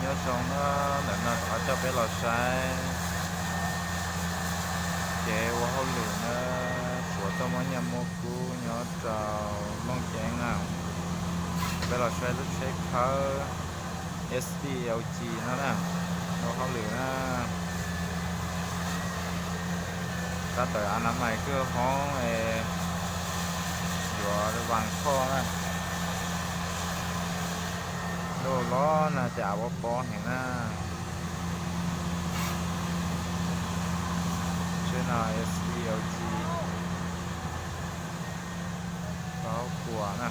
Nyob zoo na, ntawm no rov qab coj peb los saib kev ua hauj lwm na, Suav tuaj muab nyiaj muab kub nyob rau Looj Ceeb na. Peb los saib lub tsheb khawb S D L G no na, ua hauj lwm na. Tab tom a na mais kwj hoob es yuav vas khoj na. Ntuj los nag ces av pob pob heev na. Tsheb no S D L G, tau kuas na.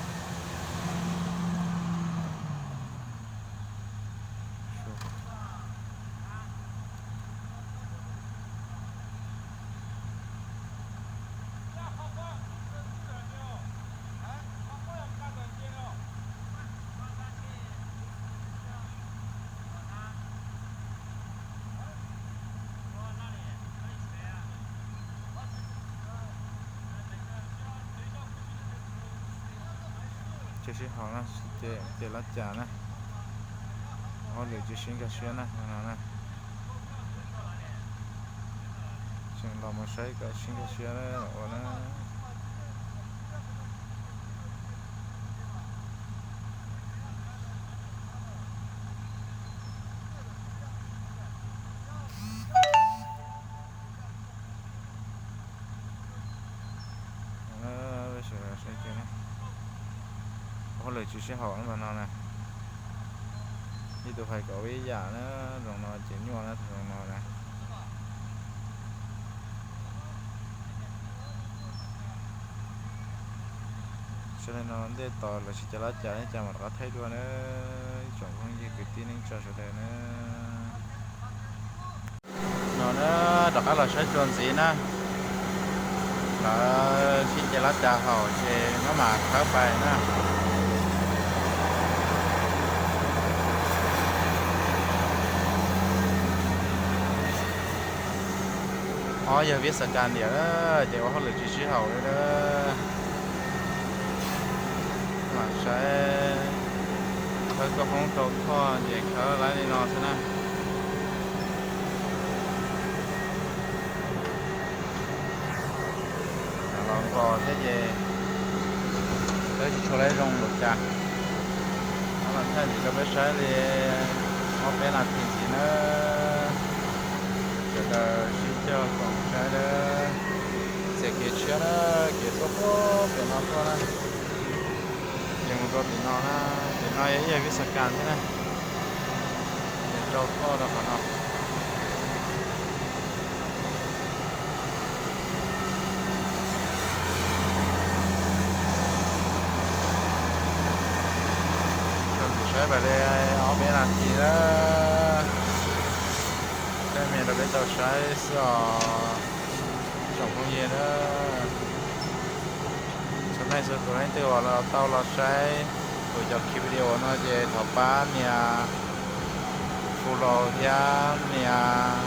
Tsis sib haum na, ces lab cas na. Hauj lwm tsis sib nkag siab na no na. Tseem los mus saib kom sib nkag siab ua na. Sawv daws saib, hauj lwm tsis sib haum na no na. Ib tug hais kom ua ib yam na, zoo no ces nyuaj na, zoo no na. Sawv daws no ntej tos lawv sib cav lab cas, cas mam rov qab thaij dua na. Ib tsoom phooj ywg kwv tij neej tsa sawv daws na. No na, rov qab los saib tsua ntxiv na. Lawv sib cav lab cas haum ces maj mam khawb pais na. Ob yawg Vib Xas Kas Ntiam na, ces ua hauj lwm tsis sib haum li na. Mam saib, khawb koj hoob rau thoj ces khawb laib li no xwb na. Los nkaus thiab ces twb tsis tshua laib zoo npaum cas. Los thaij ntxiv rau peb saib li ob peb nas this ntxiv na. Sawv daws sib cog koom saib na. Txia kev tshiab na, kev tuaj puag pem no tuaj na. Ces mus rau tim no na, tim no yog ib yawg Vib Xas Kas thiab na. Ces rau thoj rau qhov no. Rau ntxiv saib pais li ob peb nas this na. Tej me rau peb tau saib xwb os tsoom phooj ywg na. Txhua leej txhua tus leej twg uas tau los saib kuv cov clip video no ces thov pab nias follow thiab nias